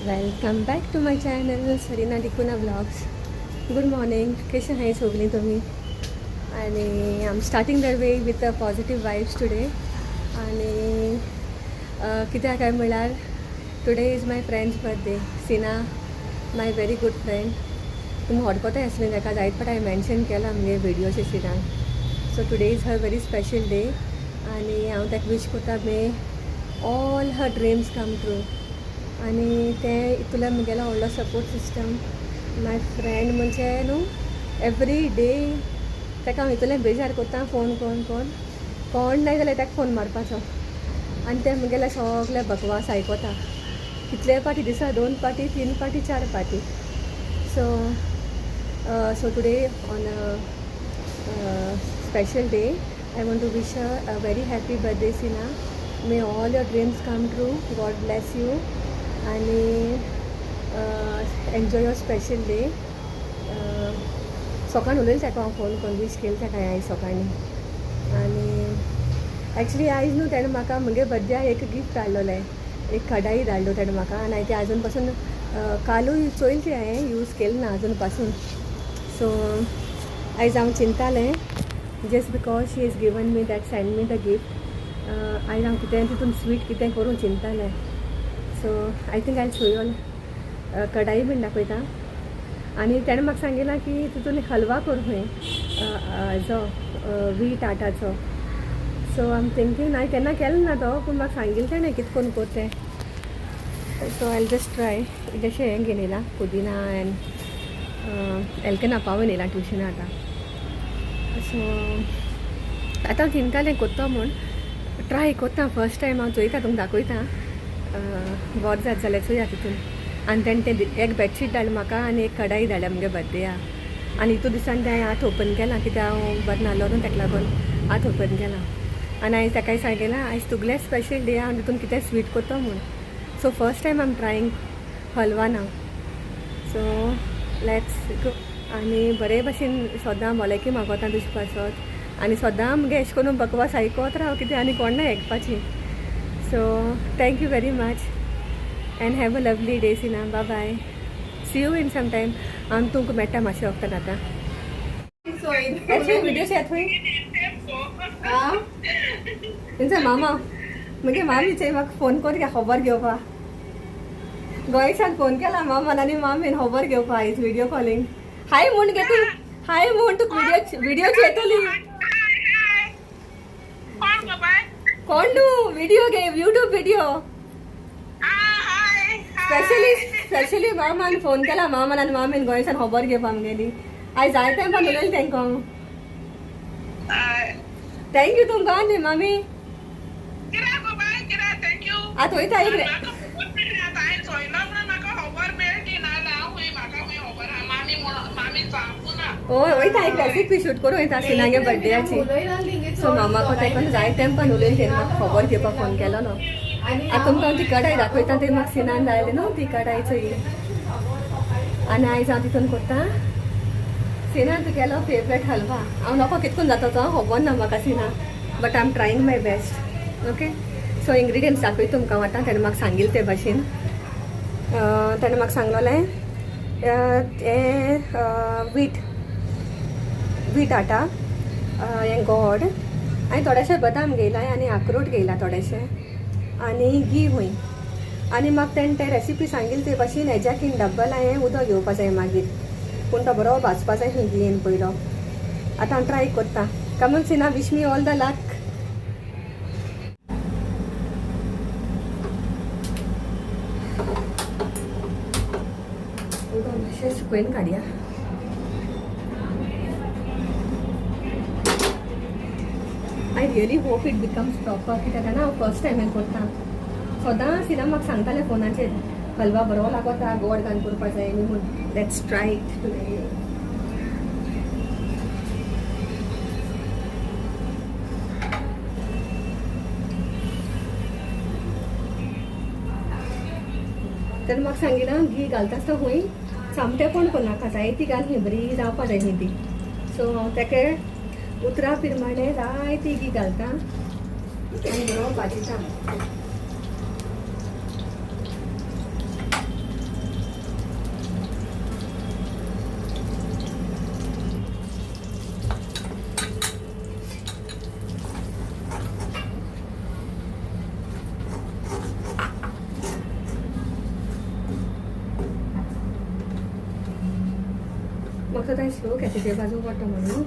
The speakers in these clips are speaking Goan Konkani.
Welcome back to my channel Sarina D'Cunha vlogs. Good morning, कशें आहाय सगळीं तुमी? आनी I am starting the way with a positive vibes today. आनी कित्याक काय म्हणल्यार today is my friend's birthday, Sina, my very good friend. तुमी हडकताय आसली ताका जायत, बट हांवें मेन्शन केलां आमगे विडियोचे सिनाक. So today is her very special day आनी हांव ताका वीश करता, may all her dreams come true. आनी तें इतूल्यान म्हगेलो व्हडलो सपोर्ट सिस्टम, my friend. म्हणजे न्हू एवरी डे ताका हांव इतलें बेजार करता फोन करून करून, कोण नाय जाल्यार ताका फोन मारपाचो आनी तें म्हगेलें सगलें बकवास आयकता. कितले पाटी दिसा, दोन पाटी, तीन पाटी, चार पाटी. So today on special day, I want to wish her a very happy birthday. Sina, may all your dreams come true. God bless you आणि enjoy your special day. सकाळीं उलयलें ताका हांव फोन करून, वीश केलें ताका आयज सकाळीं. आनी एक्चुली आयज न्हू तेणें म्हाका म्हगे बर्थडे एक गिफ्ट धाडलोलें, एक कडाई धाडलो तेणें म्हाका. आनी हांवें ती आजून पासून, कालूय चोयली ती, हांवें यूज केली ना आजून पासून. सो आयज हांव चिंतालें, just because she is given me that, send me the gift, आयज हांव कितें तितून स्वीट कितें करूं चिंतालें. So I think I show you, कडाई बीन दाखयता. आनी तेणें म्हाका सांगिलां की तितून हलवा करूं खंय, हेजो वीट आटाचो. सो I am thinking, हांवें केन्ना केलें ना तो, पूण म्हाका सांगिल्लें तेणें कितें करून कर तें. So I just try. इल्लेशें हें घेवन येयलां, पुदिना एंड एल्केना पावून येयलां ट्युशना आतां. सो आतां हांव चिंतालें कोत्तो म्हूण, ट्राय कोत्ता फर्स्ट टायम. हांव चोयता, तुमकां दाखयता, बरें जाता जाल्यार चोया तितून. आनी तेणें तें एक बेडशीट धाडलें म्हाका आनी एक कडाई धाडल्या मुगे बर्थडेया. आनी हितू दिसान तें हांवें आतां ओपन केलां, कित्याक हांव बरें नासलो न्हू, ताका लागून आतां ओपन केलां. आनी हांवें ताकाय सांगिलां, आयज तुगलें स्पेशल डे, हांव तितून कितें स्वीट करतो म्हूण. So first time I am trying halwa now, so let's go. आनी बरे भशेन सदां भलायकी मागोता तुजे पासत आनी सदां मुगे एशें करून बकवास आयकत राव, कितें आनी कोण ना आयकपाची. So thank you very much and have a lovely day, Sina. Bye bye, see you in some time. हांव तुमकां मेळटा मातशें वखदान आतां. व्हिडिओ येत खंय आं तेंचा मामा, मुगे मामीचे म्हाका फोन कर खबर घेवपा. गोंयसान फोन केला मामान आनी मामीन खबर घेवपा आयज व्हिडिओ कॉलिंग. हाय म्हूण गे तूं, हाय म्हूण तुका व्हिडिओ व्हिडिओ येतली. कोण गो बाय? कोण न्हू, व्हिडिओ गे, युट्यूब व्हिडिओ. हाय. स्पेशली स्पेशली मामान फोन केला, मामान आनी मामीन गोंयसान खबर घेवपा आमगेली. आयज जाय तेंपान उलयलें तेंकां. Thank you तुमकां न्ही मामी. कित्याक गो बाय, कित्याक thank you? आतां वयता एक म्हाका खबर मेळ्ळी आतां, हांवें चोयना म्हणून म्हाका खबर मेळटी, नाजाल्यार हांव खंय, म्हाका खंय खबर आहा मामी म्हणून, मामी सांगू ना. हय, वयता, एक रेसिपी शूट करूं वयता सिनागे बर्थडेयाची. सो मामाको तेका जाय तेंपान उलयलें, तेणें म्हाका खबर घेवपाक फोन केलो न्हू. आतां तुमकां हांव ती कडाय दाखयता, ती म्हाका सिनान धाडली न्हू ती कडाय चोय. आनी आयज हांव तितून करता सिना तुगेलो फेवरेट हलवा. हांव नको कितकून जाता तो खबर ना म्हाका सिना, but I am trying my best, okay? So ingredients दाखयता तुमकां आतां, तेणें म्हाका सांगिल्लें ते भाशेन. तेणें म्हाका सांगलोलें हें वीट, वीट आटा, हें गोड आनी थोडेशे बदाम घेयला आनी अक्रोट घेयला थोडेशे आनी घी हुंय. आनी म्हाका तेणें ते रेसिपी सांगिल्ली ते भाशेन हेज्याकीन डब्बल हांवें उदक घेवपा जाय मागीर, पूण तो बरो भाजपा जाय खंय घियेन पयलो. आतां हांव ट्राय करता. Come on Sina, wish me all the luck. उदक मातशें सुकयन काडया. I really hope it becomes proper, कित्याक जाणा, हांव फर्स्ट टायम हें करता. सदां सिना म्हाका सांगतालें फोनाचेर, हलवा बरो लागता, गोड घालून करपा जाय न्ही म्हूण. Let's try it today. तेन्ना म्हाका सांगिलां, घी घालता आसतना खंय सामकें करनाका, जाय ती घाल खंय, बरी जावपा जाय खंय ती. सो हांव तेका उतरा प्रमाणे जाय ती घी घालता आनी बरो भाजिता. म्हाका सदां स्लो गॅसीचेर भाजूंक पडटा म्हणून.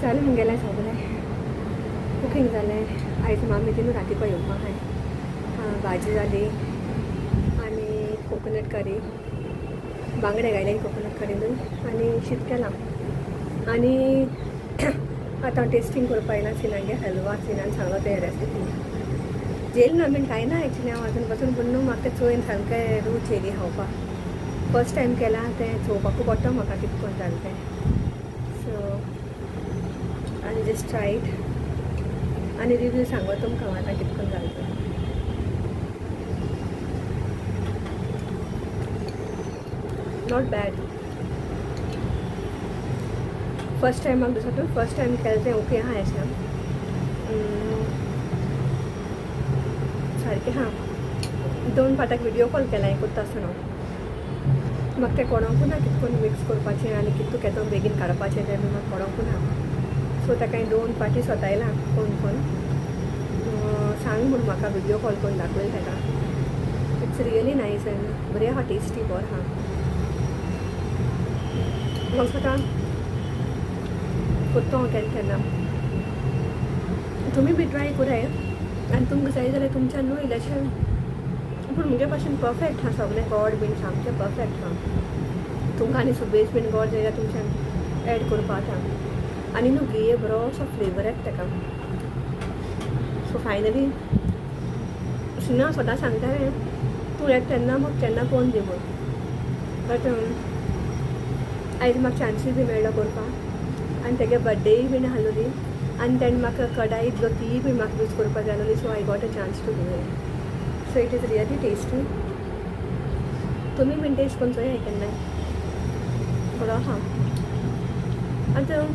जालें मुगेलें सगळें कुकींग जालें. आयज मामी तिनू राती पळय येवपाक आहाय. भाजी जाली आनी कोकोनट करी, बांगडे घायले कोकोनट करीनूय, आनी शीत केलां. आनी आतां टेस्टींग करपा येयला सिनागे हलवा. सिनान सांगलो तें रेसिपी जेल ना बीन कांय ना एक्चुली हांव आजून पासून, पूण न्हू म्हाका तें चोयन सामकें रूच येयली खावपाक. फर्स्ट टायम केलां तें, चोवपाकूय पडटा म्हाका कितें करून जालें तें. सो आनी जस्ट ट्राय it आनी रिव्यू सांगो तुमकां आतां कितें करून जालें तें. Not bad. First time म्हाका दिसता फर्स्ट टायम केलें तें ओके आहा अशें सारकें आहा. दोन पाटाक व्हिडियो कॉल केला हांवें करता आसतना, म्हाका तें कोणोकूय ना कितें करून मिक्स करपाचें आनी कितू केदो बेगीन काडपाचें तें बी म्हाका कोणोकूय ना. सो ताका हांवें दोन पाटी सोतायलां फोन करून सांग म्हूण म्हाका व्हिडियो कॉल करून दाखयलें ताका. It's really nice and बरें आहा, टेस्टी बरें आहा. म्हाका दिसता करता हांव केन्ना केन्ना. तुमी बी ट्राय कराय आनी तुमकां जाय जाल्यार तुमच्यान न्हू इल्लेशें, पूण म्हजे भाशेन परफेक्ट आहा सगळें, गोड बीन सामकें परफेक्ट आहा. तुमकां आनी सुबेज बीन गोड जाय जाल्यार तुमच्यान एड करपा जाता. आनी न्हू घे बरोसो फ्लेवर येता ताका. सो फायनली सिना स्वता सांगतालें तूं येता तेन्ना म्हाका केन्ना पळोवन दी म्हूण, बट आयज म्हाका चान्सूय बी मेळ्ळो करपाक आनी तेगे बड्डेय बीन आसलोली आनी तेणें म्हाका कडाई दिलो, तीय बी म्हाका यूज करपाक जाय आसलोली. So I got a chance to do it. So it is really tasty. तुमी बीन टेस्ट करून चोया केन्नाय, बरो आहा. आतां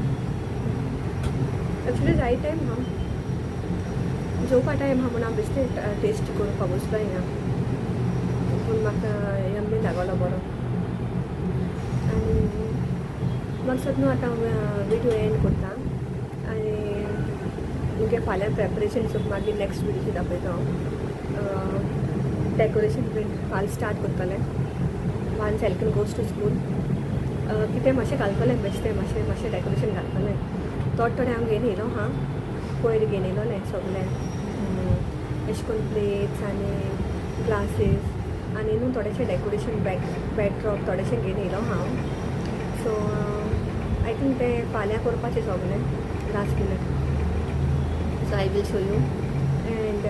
एक्चुली रायट टायम आहा, जेवपा टायम आहा म्हूण हांव बेश्टें टेस्ट करपाक बसलो हिंगा, पूण म्हाका यम्मी लागलो बरो. आनी म्हाका दिसता न्हू आतां विडियो एंड करता आनी मुगे फाल्यां प्रेपरेशन सग मागीर नेक्स्ट विडियो दाखयता हांव. डेकोरेशन बीन फाल्यां स्टार्ट करतलें. Once Elkin goes to school कितें मातशें घालतलें, बेश्टें मातशें मातशें डेकोरेशन घालतलें. थोडे थोडे हांव घेवन येयलो आहा, पयर घेवन येयलोलें सगलें अशें करून प्लेट्स आनी ग्लासीस आनी न्हू थोडेशें डेकोरेशन बॅकड्रॉप थोडेशें घेवन येयलो हांव. सो I think तें फाल्यां करपाचें सगलें last minute. So I will show you. And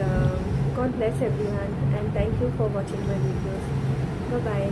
God bless everyone and thank you for watching my videos. Bye bye.